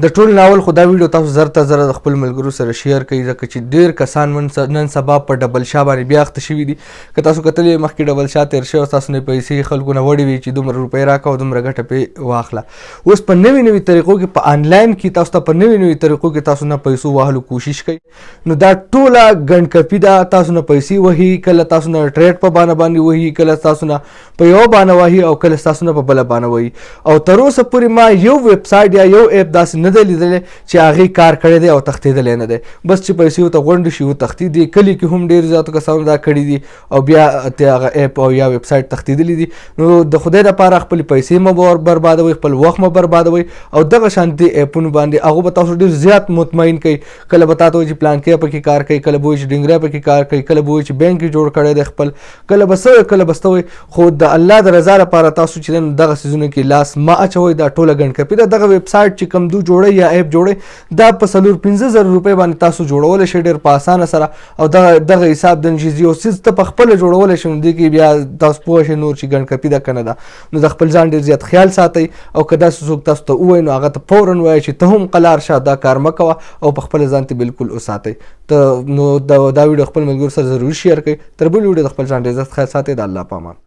د ټول ناول خو دا ویډیو تاسو زر تر زره د خپل ملګرو سره شیر کړئ، ځکه چې ډیر کسان نن سبا په ډبل شا باندې بیا اخته شوي دي. که تاسو کتلې مخکې ډبل شا تیر شوی، تاسو نه پیسې خلکو نه وړي وي چې دومره روپۍ راکړه او دومره ګټه پې واخله. اوس په نوي نوي طریقو کې په انلاین کې تاسو ته په نوي نوي طریقو کې تاسو نه پیسو وهلو کوشش کوي. نو دا ټوله ګڼکپي ده، تاسو نه پیسې وهي، کله تاسو نه ټریډ په بانه باندې وهي، کله تاسو نه په یوه بانه وهي او کله تاسو نه په بله بانه وهي. او تر اوسه پورې ما یو ویب سایټ یا یو اپ داسې نه دی لیدلی چې هغې کار کړی دی او تښتېدلی نه دی. بس چې پیسې ورته غونډې شي وتښتي. دې کلي کې هم ډېر زیاتو کسانو دا کړي دي او بیا ته هغه اپ او یا ویب سایټ تښتېدلي دي. نو د خدای دپاره خپلې پیسې مه بربادوئ، خپل وخت مه بربادوئ او دغه شان دې اپونو باندې هغو به تاسو ډېر زیات مطمئن کوي. کله به تاته وایي چې پلانکی پکې کار کوي، کله به وایي چې ډینګری پکې کار کوي، کله به وایي چې بانک یې جوړ کړی دی خپل، کله به څه وایي، کله به څه وایي. خو د الله د رضا لپاره تاسو چې نن دغه څیزونو کې لاس مه اچوئ، دا ټوله ګڼکپي ده. دغه ویب سایټ چې کوم دو جوړوي یا اپ جوړوي دا په 4-5 زره روپۍ باندې تاسو جوړولی شئ ډېر په اسانه سره. او دغه حساب د چې یو څیز ته په خپله جوړولی شئ، نو دې کې بیا تاسو پوه شئ نور چې ګڼکپي ده که نه ده. نو د خپل ځان ډېر زیات خیال ساتئ او که داسې څوک تاسو ته ووایي نو هغه ته فوراً ووایئ چې ته هم قلار شه، دا کار مه کوه او په خپل ځان ته بالکل وساتئ. ته نو دا ویډیو خپل ملګرو سره ضرور شیر کړئ. تر بل ویډیو د خپل ځان ډېر زیات خیال ساتئ. د الله په امان.